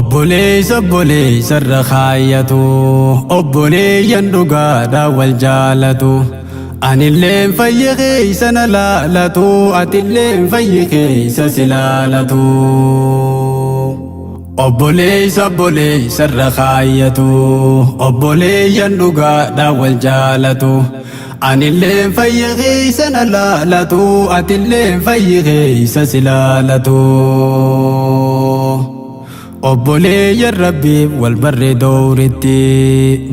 Obboleessa obboleessa irra kaayyatu, obboleeyyan dhugaadhaan wal jaalatu. Anilleen fayyi keessa na laalatu, atilleen fayyi keessa si laalatu. Obboleessa obboleessa irra kaayyatu, obboleeyyan dhugaadhaan wal jaalatu. Anilleen fayyi keessa na laalatu, atilleen fayyi keessa si laalatu. Obboleeyyan Rabbiif wal barre dowritti,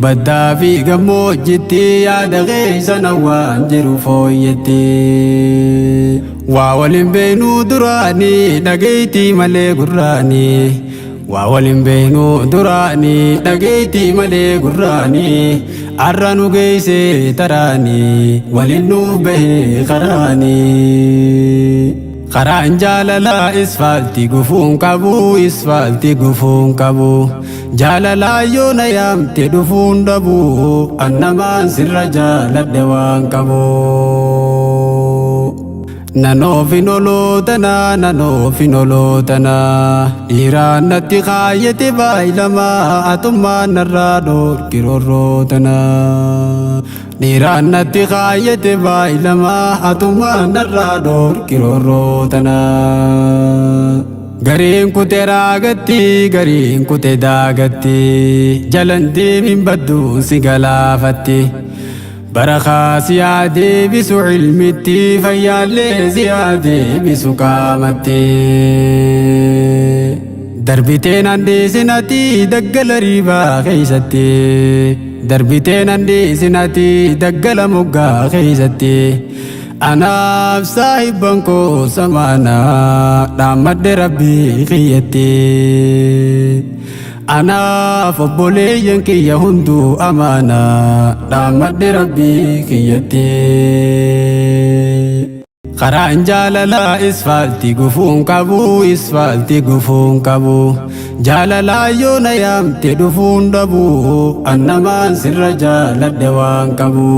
baddaa fi gammoojjitti, yaada keessa na waan jiru fooyyetti. Waa waliin beeknuu duraanii, dhageettii malee gurraanii. Waa waliin beeknuu duraanii, dhageettii malee gurraanii. Arra nu geesse taraanii, waliin nuuf bahee karaanii. Karaan jaalalaa isfaaltii gufuun qabu, isfaaltii gufuun qabu. Jaalalaa yoo na yaamte dhufuun dhabu, annamaan sirra jaaladhe waan qabu. Nanoofin olootanaa, nanoofin olootanaa, dhiiraan natti kaayyate baay'ilamaa, atummaan narraa dhoorki roorrootanaa. Dhiiraan natti kaayyate baay'ilamaa, atummaan narraa dhoorki roorrootanaa. Gariin kute raagatti, gariin kute daagatti, jalan deemin badduun si galaafatti. Barakaa si haa deebisu ilmitti, fayyaallee si haa deebisu qaamatti. Darbiteen handeesinati daggala riibaa keessatti. Darbiteen handeesinati daggala moggaa keessatti. Anaaf saahibban koo samaanaa, dhaammadhe Rabbii kiyyatti. Anaaf obboleeyyan kiyya hunduu amaanaa, dhaammadhe Rabbii kiyyatti. Karaan jaalalaa isfaaltii gufuun qabu, isfaaltii gufuun qabu. Jaalalaa yoo na yaamte dhufuun dhabu, annamaan sirra jaaladhe waan qabu.